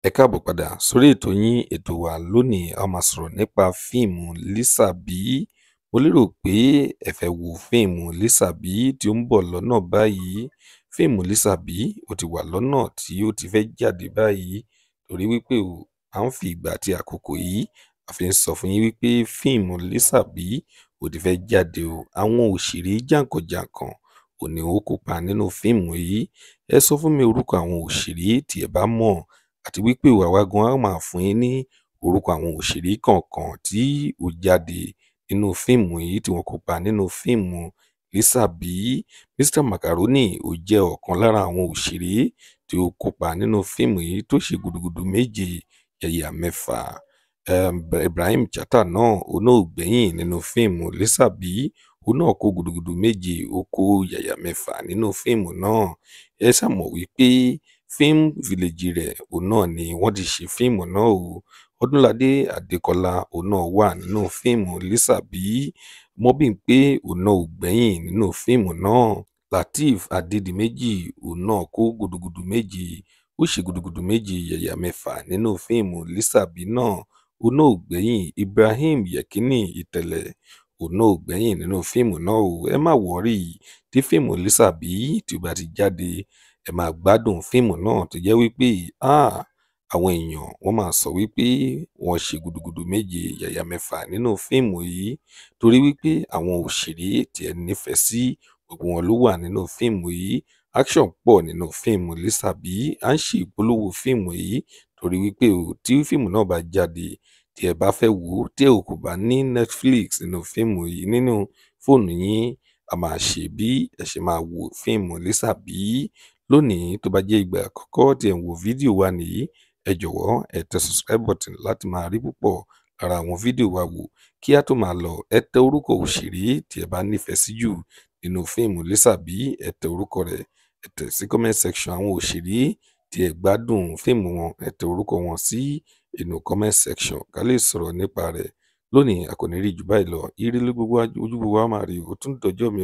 Ẹ káàbọ̀ padà sórí ètò yín, ètò wa. Lónìí, a máa sọ̀rọ̀ nípa fíìmù Lísàbí. Mo lérò pé ẹ fẹ́ wo fíìmù Lísàbí tí ó ń bọ̀ lọ́nà báyìí. Fíìmù Lísàbí ó ti wà lọ́nà tí ó ti fẹ́ jáde báyìí, torí wípé o à ń fi ìgbà àti àkókò yìí a fi ń sọ fún yín wípé fíìmù Lísàbí ó ti fẹ́ jáde o. Àwọn òṣèré jàǹkànjàǹkàn ò ní ó kópa nínú fíìmù yìí. Ẹ sọ fún mi orúkọ àwọn òṣèré tí ẹ bá mọ̀, àti wípé àwa gan á máa fún yín ní orúkọ àwọn òṣèré kọ̀ọ̀kan tí ó jáde nínú fíìmù yìí, tí wọ́n kópa nínú fíìmù Lísàbí. Mr Macaroni ó jẹ́ ọ̀kan lára àwọn òṣèré tí ó kópa nínú fíìmù yìí tó ṣe gudugudu méje yàyà mẹ́fà. Ibrahim Chatta náà, òun náà ò gbẹ́yìn nínú fíìmù Lísàbí. Òun náà kó gudugudu méje, ó kó yàyà mẹ́fà nínú fíìmù náà. Ẹ ṣáà mọ̀ wípé Film Village rẹ̀, òun náà ni wọ́n ti ṣe fíìmù náà o. Ọdúnládé Adékọlá, òun náà wà nínú fíìmù Lísàbí. Mobímpé, òun náà ò gbẹ́yìn nínú fíìmù náà. Lateef Adédìméjì, òun náà kó gudugudu méje, ó ṣe gudugudu méje yàyà mẹ́fà nínú fíìmù Lísàbí náà, òun náà ò gbẹ́yìn. Ibrahim Yekini Ìtẹ̀lẹ̀, òun náà ò gbẹ́yìn nínú fíìmù náà o. Ẹ má worry, tí fíìmù Lísàbí tí ó bá ti jáde, ẹ máa gbádùn fíìmù náà, tó jẹ́ wípé àwọn èèyàn wọ́n máa sọ wípé wọ́n ṣe gudugudu méje yàyà mẹ́fà nínú fíìmù yìí, torí wípé àwọn òṣèré tí ẹ nífẹ̀ẹ́ sí, gbogbo wọn ló wà nínú fíìmù yìí. Action pọ̀ nínú fíìmù Lísàbí. À ń ṣe ìpolówó fíìmù yìí torí wípé o tí fíìmù náà bá jáde, tí ẹ bá fẹ́ wò ó, tí ẹ kò bá ní Netflix nínú fíìmù yìí nínú fóònù yín, a máa ṣe bí ẹ ṣe máa wo fíìmù Lísàbí. Lónìí, tó bá jẹ́ ìgbà àkọ́kọ́ tí ẹ ń wo fídíò wa nìyí, ẹ jọ̀wọ́ ẹ tẹ subscribe button láti máa rí púpọ̀ lára àwọn fídíò wa wò. Kí á tó máa lọ, ẹ tẹ orúkọ òṣèré tí ẹ bá nífẹ̀ẹ́ sí jù nínú fíìmù Lísàbí, ẹ tẹ orúkọ rẹ̀, ẹ tẹ̀ sí comment section. Àwọn òṣèré tí ẹ gbádùn fíìmù wọn, ẹ tẹ orúkọ wọn sí inú comment section ká lè sọ̀rọ̀ nípa rẹ̀. Lónìí, a kò ní rí jù báyìí lọ. Ire ló gbogbo ojú gbogbo wa máa rí. Ó tún dọjọ́ mi.